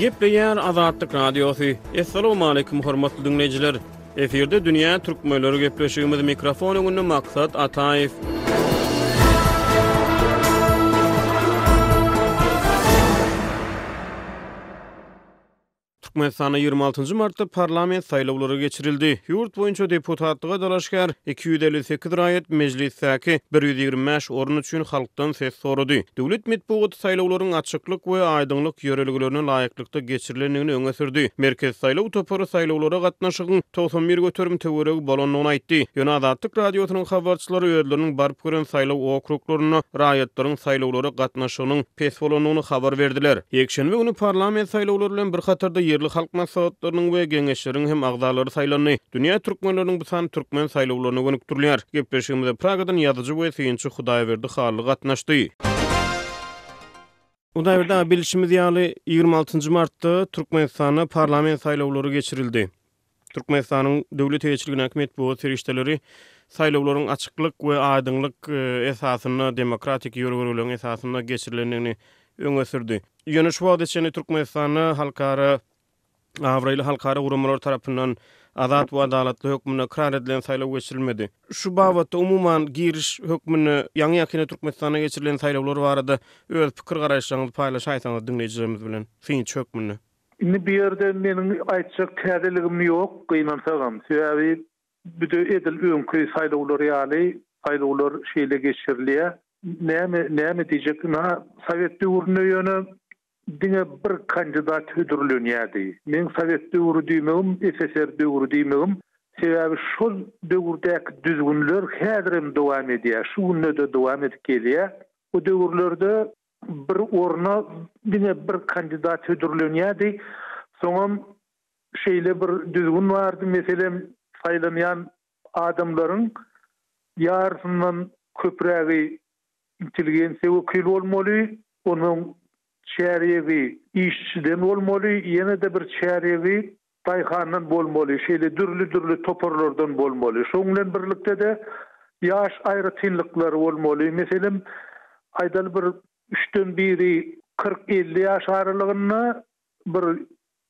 Gepleýär Azatlyk Radiosy. Assalamualaikum hormatly diňleýjiler. Efirde dünýä türkmenleri gepleşigimiz mikrofon öňünde Maksat Ataýew. Türkmenistanda 26 martda parlament saýlawlary geçirildi. Ýurt boýunça deputatlyga dalaşgär 258 raýat mejlisdäki 125 orun üçin halkdan ses sorady. Döwlet metbugaty saýlawlaryň açyklyk we aýdyňlyk ýörelgelerine laýyklykda geçirilendigini öňe sürdi. Merkezi saýlaw topary saýlawlara gatnaşygyň 91% töweregi bolandygyny aýtdy. Ýöne Azatlyk Radiosynyň habarçylary özleriniň baryp gören saýlaw okruglarynda raýatlaryň saýlawlara gatnaşygynyň pes bolandygyny habar berdiler. Ýekşenbe güni parlament saýlawlary bilen bir hatarda ýerli halk maslahatlarynyň we geňeşleriň hem agzalary saýlandy. Dünýä türkmenleriniň bu sany türkmen saýlawlaryna gönükdirilýär. Gepleşigimize Pragadan ýazyjy we synçy Hudaýberdi Hally gatnaşdy. Hudaýberdi aga, bilşimiz ýaly, 26 martda Türkmenistanda parlament saýlawlary geçirildi. Türkmenistanyň döwlet eýeçiligindäki metbugat serişdeleri saýlawlaryň açyklyk we aýdyňlyk esasynda, demokratik ýörelgeleriň esasynda geçirilendigini öňe sürdi. Ýöne şu wagta çenli Türkmenistanda halkara abraýly halkara guramalar tarapyndan azat we adalatly hökmünde ykrar edilen saýlaw geçirilmedi. Şu babatda umuman giriş hökmünde ýaňy-ýakynda Türkmenistanda geçirilen saýlawlar barada öz pikir-garaýyşlaryňyzy paýlaşaýsaňyz diňleýjilerimiz bilen, synçy hökmünde. Indi bu ýerde meniň aýtjak täzeligim ýok, gynansagam. Sebäbi bu-da edil öňki saýlawlar ýaly, saýlawlar şeýle geçirilýär. Näme, näme diýjek, ynha, sowet döwründe ýöne diňe bir kandidat hödürlenýärdi. Meň sowet döwri diýmegim, SSR döwri diýmegim, sebäbi şol döwürdäki düzgünler häzirem dowam edýär, şu günde-de dowam edip gelýär. O döwürlerde Bir orna diňe bir kandidat hödürlenýärdi. Soňam şeýle bir düzgün bardy, meselem, saýlanýan adamlaryň ýarysyndan köprägi intelligensiýa wekili bolmaly, onuň çärýegi işçiden bolmaly, ýene-de bir çärýegi daýhandan bolmaly, şeýle dürli-dürli toparlardan bolmaly. Şonuň bilen birlikde-de ýaş aýratynlyklary bolmaly. Meselem, aýdaly bir üçden biri 40-50 ýaş aralygynda, bir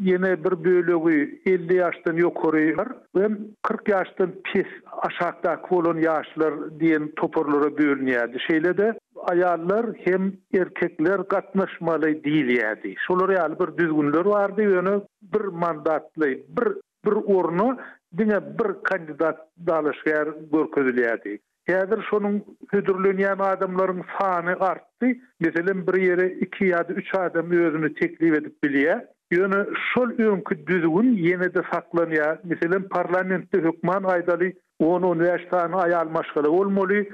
ýene bir bölegi 50 ýaşdan ýokary we 40 ýaşdan pes aşakdaky bolan ýaşlar diýen toparlara bölünýärdi. Şeýle-de aýallar hem erkekler gatnaşmaly diýilýärdi. Şolar ýaly bir düzgünler bardy, ýöne bir mandatly bir bir orna diňe bir kandidat dalaşgär görkezilýärdi. Häzir şonuň hödürlenýän adamlaryň sany artdy. Meselem, bir ýere iki ýa-da üç adam özüni teklip edip bilýär. Ýöne şol öňki düzgün ýene-de saklanýar. Meselem, parlamentde hökman aýdaly on-on bäş sany aýal maşgala bolmaly,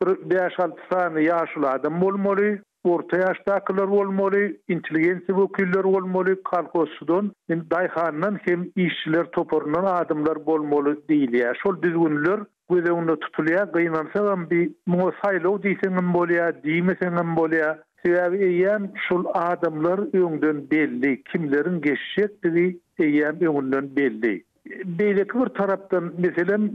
bir bäş-alty sany ýaşuly adam bolmaly. Orta ýaşdakylar bolmaly, intelligensiýa wekilleri bolmaly, kolhozçydan, indi daýhandan hem işçiler toparyndan adamlar bolmaly diýilýär. Şol düzgünler göz öňünde tutulýar. Gynansagam bi muňa saýlaw diýseňem bolýar, diýmeseňem bolýar. Sebäbi eýýäm şol adamlar öňden belli, kimleriň geçjekdigi eýýäm öňünden belli. Beýleki bir tarapdan, meselem,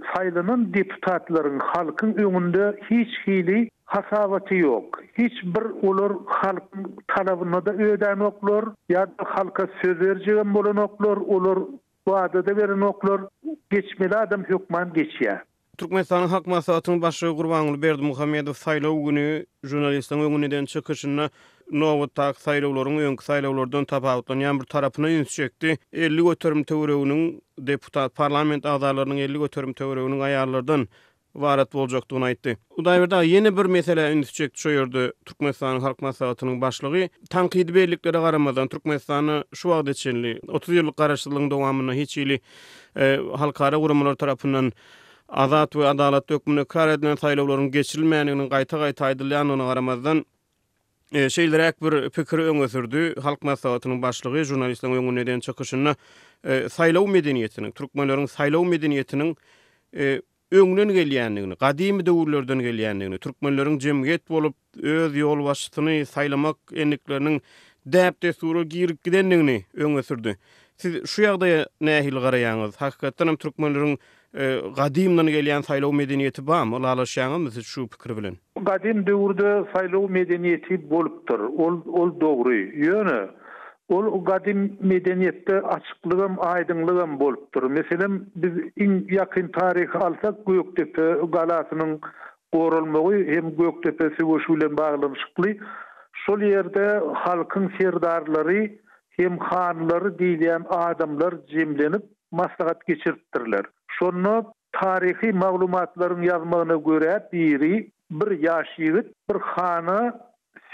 Saýlanan deputatlaryň halkyň öňünde hiç hili hasabaty ýok. Hiç bir olar halkyň talabyny-da ödänoklar, ýa-da halka söz berjegem bolanoklar, olar wada-da berenoklar. Geçmeli adam hökman geçýär. Türkmenistanyň Halk Maslahatynyň Başlygy Gurbanguly Berdimuhamedow saýlaw güni žurnalistleriň öňünde eden çykyşynda nobatdaky saýlawlaryň öňki saýlawlardan tapawutlanýan bir tarapyna üns çekdi. 50% töwereginiň deputat, parlament agzalarynyň 50% töwereginiň aýallardan ybarat boljakdygyny aýtdy. Hudaýberdi aga, ýene bir meselä ünsi çekdi şo ýerde Türkmenistanyň Halk Maslahatynyň başlygy. Tankydy belliklere garamazdan, Türkmenistanda şu wagta çenli, 30 ýyllyk garaşsyzlygyň dowamynda hiç hili halkara guramalar tarapyndan azat we adalatly hökmünde ykrar edilen saýlawlaryň geçirilmändiginiň gaýta-gaýta aýdylýandygyna garamazdan, şeýleräk bir pikiri öňe sürdi. Halk Maslahatynyň başlygy žurnalistleriň öňünde eden çykyşynda saýlaw medeniýetiniň, türkmenleriň saýlaw medeniýetiniň öňden gelýändigini, gadymy döwürlerden gelýändigini, türkmenleriň jemgyýet bolup öz ýolbaşçysyny saýlamak endikleriniň däp-dessura girip gidendigini öňe sürdi. Siz şu ýagdaýa nähili garaýaňyz? Hakykatdan hem türkmenleriň gadymdan gelýän saýlaw medeniýeti barmy? Ylalaşýaňyzmy siz şu pikir bilen? Gadym döwürde saýlaw medeniýeti bolupdyr. Ol ol dogry. Ýöne. Ol gadym medeniýetde açyklygam, aýdyňlygam bolupdyr. Meselem, biz iň ýakyn taryhy alsak, Gökdepe galasynyň goralmagy hem Gökdepe söweşi bilen baglanyşykly. Şol ýerde halkyň serdarlary hem hanlary diýilýän adamlar jemlenip, maslahat geçiripdirler. Şonda taryhy maglumatlaryň ýazmagyna görä biri, bir ýaş ýigit bir hana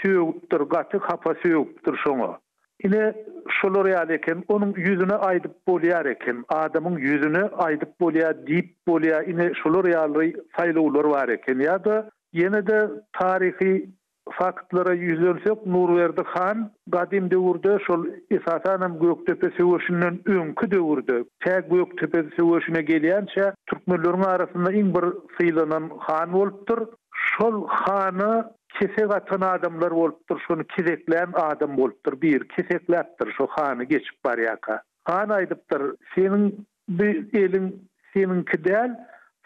sögüpdir, gaty hapa sögüpdir şoňa. Ine, şolar ýaly eken, onuň ýüzüne aýdyp bolýar eken, adamyň ýüzüne aýdyp bolýar, diýip bolýar, ine, şolar ýaly saýlawlar bar eken. Ýa-da ýene-de taryhy faktlara ýüzlensek, Nurberdi han gadym döwürde, şol esasanam Gökdepe söweşinden öňki döwürde, tä Gökdepe söweşine gelýänçä türkmenleriň arasynda iň bir sylanan han bolupdyr. Şol hana kesek atan adamlar bolupdyr, şony keseklän adam bolupdyr, biri kesekläpdir şo hany geçip barýarka. Han aýdypdyr, Seniň bu eliň seniňki däl,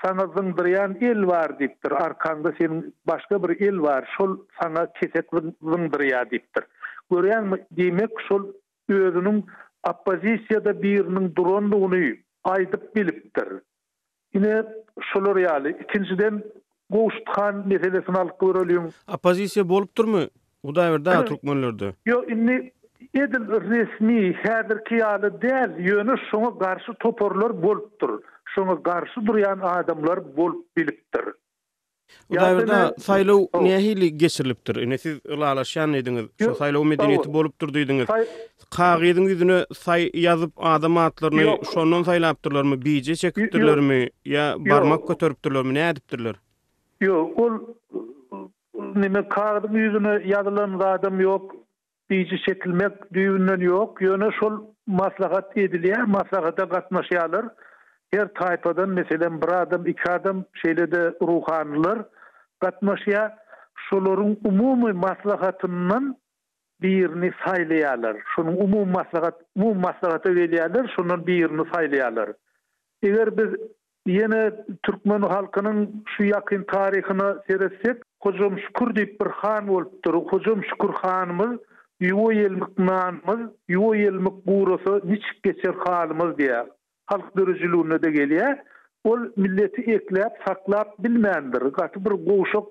saňa zyňdyrýan el bar diýipdir, arkaňda seniň başga bir el bar, şol saňa kesek zyňdyrýar diýipdir. Görýäňmi, diýmek şol özüniň oppozisiýada biriniň durandygyny aýdyp bilipdir. Ine, şolar ýaly. Ikinjiden, Gowşut han meselesini alyp göreliň. Oppozisiýa bolupdyrmy Hudaýberdi aga türkmenlerde? Ýok, indi edil resmi häzirki ýaly däl, ýöne şoňa garşy toparlar bolupdyr. Şoňa garşy durýan adamlar bolup bilipdir. Hudaýberdi aga, saýlaw nähili geçirilipdir? Ine siz ylalaşýan diýdiňiz. Şo saýlaw medeniýeti bolupdyr diýdiňiz. Kagyzyň ýüzüne saý ýazyp adam atlaryny şondan saýlapdyrlarmy, bije çekipdirlermi ýa barmak göteripdirlermi, nädipdirler? Ýok, ol neme kagyzyň ýüzüne ýazylan zadam ýok. Bije çekilmek düýbünden ýok, ýöne şol maslahat edilýär, maslahata gatnaşýarlar. Her taýpadan, meselem, bir adam, iki adam, şeýle-de ruhanylar gatnaşýar. Şolaryň umumy maslahatyndan birini saýlaýarlar. Şonuň umumy maslahat, umumy maslahata gelýärler, şondan birini saýlaýarlar. Eger biz Ýene türkmen halkynyň şu ýakyn taryhyna seretsek, Hojam Şükür diýip bir han bolupdyr. Hojam Şükür hanymyz Ýuwa ýelmik nanymyz, ýuwa ýelmik gurasa niçik geçer halymyz diýýär. Halk döredijiliginde-de gelýär. Ol milleti ekläp, saklap bilmändir. Gaty bir gowşak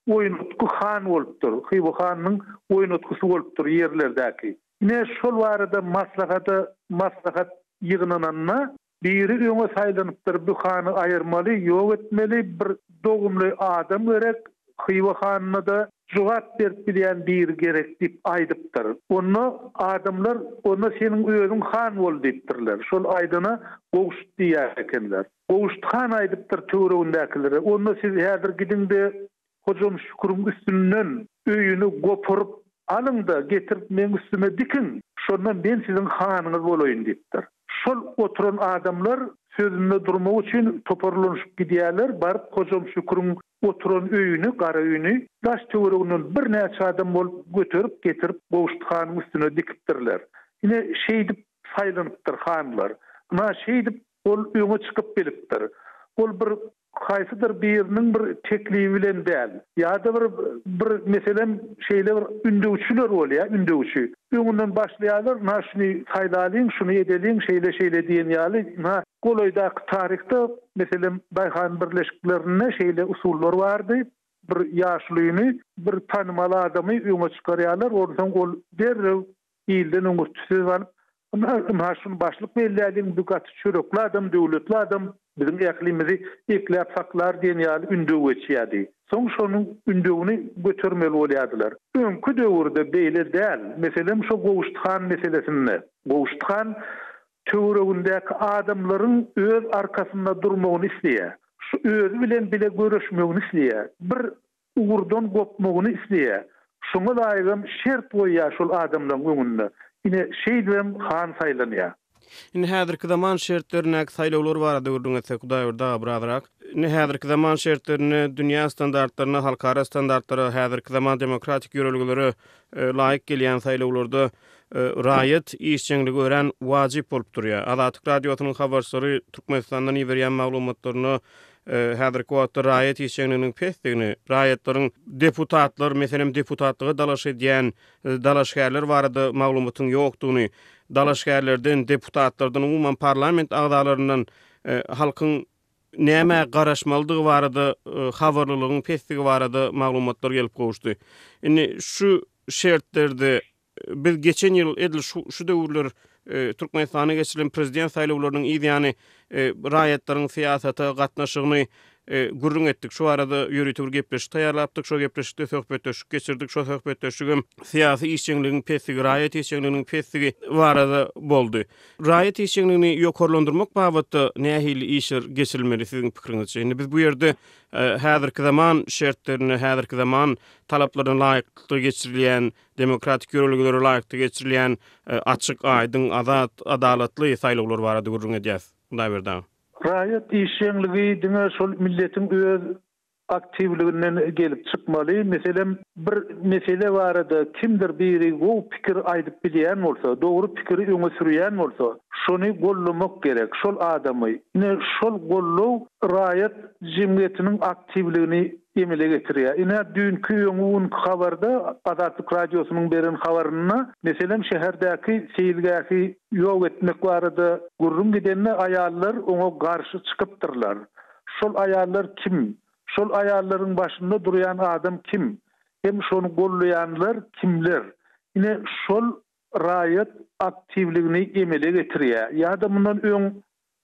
oýnatgy han bolupdyr. Hywa hanynyň oýnatgysy bolupdyr ýerlerdäki. Ine, şol barada maslahata maslahat ýygnananda Biri öňe saýlanypdyr, bu hany aýyrmaly, ýok etmeli, bir dogumly adam gerek, Hywa hanyna-da jogap berip bilýän biri gerek diýip aýdypdyr. Onda adamlar, Onda seniň özüň han bol diýipdirler. Şol aýdana Gowşut diýýär ekenler. Gowşut han aýdypdyr töweregindäkilere, Onda siz häzir gidiň-de, Hojam Şüküriň üstünden öýüni goparyp alyň-da, getirip meň üstüme dikiň, şonda men siziň hanyňyz bolaýyn diýipdir. Şol oturan adamlar sözünde durmak üçin toparlanyşyp gidýärler, baryp Hojam Şüküriň oturan öýüni, gara öýüni daş-töwereginden birnäçe adam bolup göterip getirip Gowşut hanyň üstüne dikipdirler. Ine, şeýdip saýlanypdyr hanlar. Ynha, şeýdip ol öňe çykyp bilipdir. Ol bir haýsydyr biriniň bir teklibi bilen däl, ýa-da bir, bir meselem, şeýle bir ündewçiler bolýar, ündewçi. Öňünden başlaýarlar, ynha şuny saýlalyň, şuny edeliň, şeýle-şeýle diýen ýaly, ynha golaýdaky taryhda, meselem, daýhan birleşiklerinde şeýle usullar bardy, bir ýaşulyny, bir tanymal adamy öňe çykarýarlar, onsoň ol derrew Ilden öňürti söz alyp, Ynha, ynha şuny başlyk belläliň, bu gaty çörekli adam, döwletli adam, biziň ählimizi ekläp saklar diýen ýaly ündew geçýärdi. Soň şonuň ündewini götermeli bolýardylar. Öňki döwürde beýle däl. Meselem, şo Gowşut han meselesinde. Gowşut han töweregindäki adamlaryň öz arkasynda durmagyny isleýär. Şu özi bilen bile göreşmegini isleýär. Bir ugurdan gopmagyny isleýär. Şoňa laýygam şert goýýar şol adamlaň öňünde. Ine, şeýdibem han saýlanýar. Indi häzirki zaman şertlerindäki saýlawlar barada gürrüň etsek, Hudaýberdi aga, birazrak. Indi häzirki zaman şertlerinde dünýä standartlaryna, halkara standartlara, häzirki zaman demokratik ýörelgelere laýyk gelýän saýlawlarda raýat işjeňligi örän wajyp bolup durýar. Azatlyk Radiosynyň habarçylary Türkmenistandan iberýän maglumatlarynda. Häzirki wagtda raýat işjeňliginiň pesdigini, raýatlaryň deputatlar, meselem, deputatlyga dalaş edýän dalaşgärler barada maglumatyň ýokdugyny, dalaşgärlerden, deputatlardan, umuman parlament agzalaryndan halkyň nämä garaşmalydygy barada habarlylygyň pesdigi barada maglumatlar gelip gowuşdy. Indi şu şertlerde Biz geçen ýyl edil şu şu döwürler Türkmenistanda geçirilen prezident saýlawlarynyň yz ýany raýatlaryň syýasata gatnaşygyny gürrüň etdik. Şu barada ýörite bir gepleşik taýýarlapdyk. Şo gepleşikde söhbetdeşlik geçirdik. Şo söhbetdeşligem syýasy işjeňligiň pesligi, raýat işjeňliginiň pesligi barada boldy. Raýat işjeňligini ýokarlandyrmak babatda nähili işler geçirilmeli siziň pikiriňizçe? Indi biz bu ýerde häzirki zaman şertlerinde, häzirki zaman talaplaryna laýyklykda geçirilýän Demokratik ýörelgelere laýykda geçirilýän açyk, aýdyň, azat, adalatly saýlawlar barada gürrüň edýäs. Hudaýberdi aga. Raýat işjeňligi diňe şol milletiň öz aktiwliginden gelip çykmaly. Meselem, bir mesele barada kimdir biri gowy pikir aýdyp bilýän bolsa, dogry pikiri öňe sürýän bolsa, şony gollamak gerek, şol adamy. Ine, şol goldaw raýat jemgyýetiniň aktiwligini emele getirýär. Ine, düýnki, öňňi günki habarda, Azatlyk Radiosynyň beren habarynda, meselem, şäherdäki seýilgähi ýok etmek barada gürrüň gidende, aýallar oňa garşy çykypdyrlar. Şol aýallar kim? Şol aýallaryň başynda durýan adam kim? Hem şony gollaýanlar kimler? Ine, şol raýat aktiwligini emele getirýär. Ýa-da mundan öň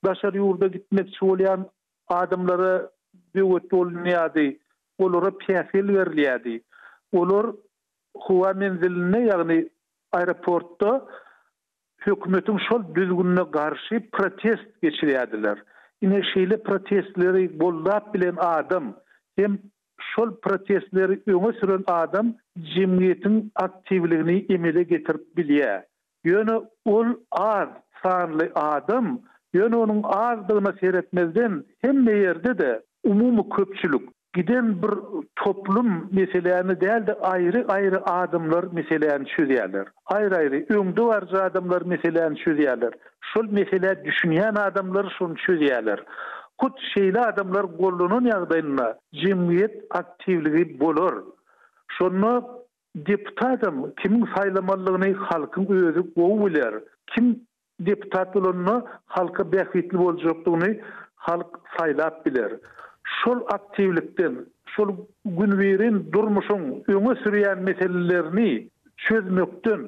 daşary ýurda gitmekçi bolýan Adamlara böwet bolunýardy, olara päsgel berilýärdi. Olar howa menzilinde, ýagny aeroportda hökümetiň şol düzgünine garşy protest geçirýärdiler. Ine, şeýle protestleri goldap bilen adam hem şol protestleri öňe süren adam jemgyýetiň aktiwligini emele getirip bilýär. Ýöne ol az sanly adam, ýöne onuň azdygyna seretmezden hemme ýerde-de umumy köpçülik, giden bir toplum meseläni däl-de aýry-aýry adamlar meseläni çözýärler. Aýry-aýry, öňde baryjy adamlar meseläni çözýärler. Şol meselä düşünýän adamlar şony çözýärler. Hut şeýle adamlar gollanan ýagdaýynda jemgyýet aktiwligi bolar. Şonda Deputatam kimiň saýlamalydygyny halkyň özi gowy biler. Kim deputat bolanda halka bähbitli boljakdygyny halk saýlap biler. Şol aktiwlikden, şol günübirin durmuşyň öňe sürýän meselelerini çözmekden,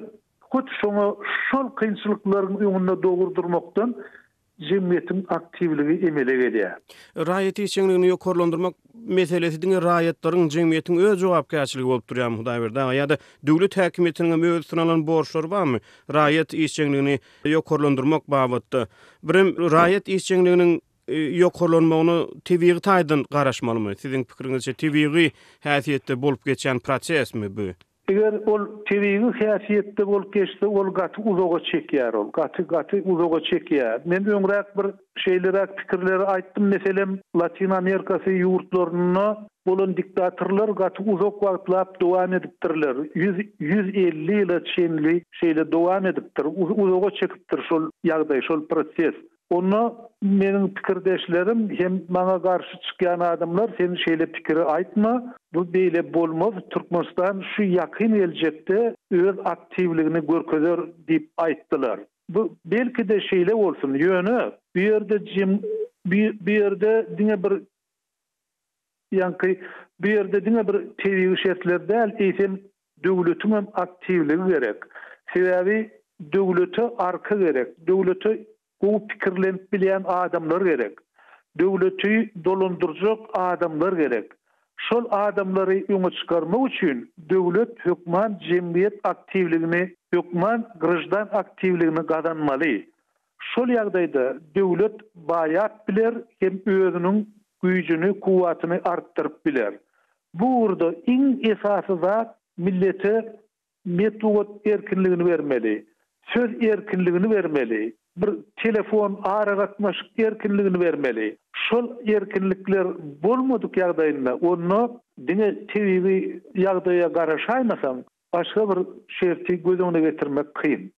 hut şoňa şol kynçylyklaryň öňünde dogry durmakdan jemgyýetiň aktiwligi emele gelýär. Raýat işjeňligini ýokarlandyrmak meselesi diňe raýatlaryň, jemgyýetiň öz jogapkärçiligi bolup durýarmy, Hudaýberdi aga, ýa-da döwlet häkimiýetiniň hem öz üstüne alan borçlary barmy raýat işjeňligini ýokarlandyrmak babatda? Birem raýat işjeňliginiň ýokarlanmagyna tebigy taýdan garaşmalymy? Siziň pikiriňizçe tebigy häsiýetde bolup geçýän prosesmi bu? Eger ol tebigy häsiýetde bolup geçse, ol gaty uzaga çekýär ol, gaty, gaty uzaga çekýär. Men öňräk bir şeýleräk pikirleri aýtdym, meselem, Latyn Amerikasy ýurtlarynda bolan diktatorlar gaty uzak wagtlap dowam edipdirler, 100, 150 ýyla çenli şeýle dowam edipdir, uzaga çekipdir şol ýagdaý, şol proses. Onda meniň pikirdeşlerim hem maňa garşy çykýan adamlar sen şeýle pikiri aýtma, bu beýle bolmaz, Türkmenistan şu ýakyn geljekde öz aktiwligini görkezer diýip aýtdylar. Bu belki-de şeýle bolsun, ýöne bu ýerde jem bu ýerde diňe bir ýaňky bu ýerde diňe bir tebigy şertler däl, eýsem Döwletiňem aktiwligi gerek. Sebäbi döwlete arka gerek, döwlete gowy pikirlenip bilýän adamlar gerek. Döwleti dolandyrjak adamlar gerek. Şol adamlary öňe çykarmak üçin döwlet hökman jemgyýet aktiwligini, hökman graždan aktiwligini gazanmaly. Şol ýagdaýda döwlet baýap biler hem özüniň güýjüni, kuwwatyny artdyryp biler. Bu ugurda iň esasy zat millete metbugat erkinligini bermeli, söz erkinligini bermeli, bir telefon aragatnaşyk erkinligini bermeli. Şol erkinlikler bolmadyk ýagdaýynda onda diňe tebigy ýagdaýa garaşaýmasaň başga bir şerti göz öňüne getirmek kyn.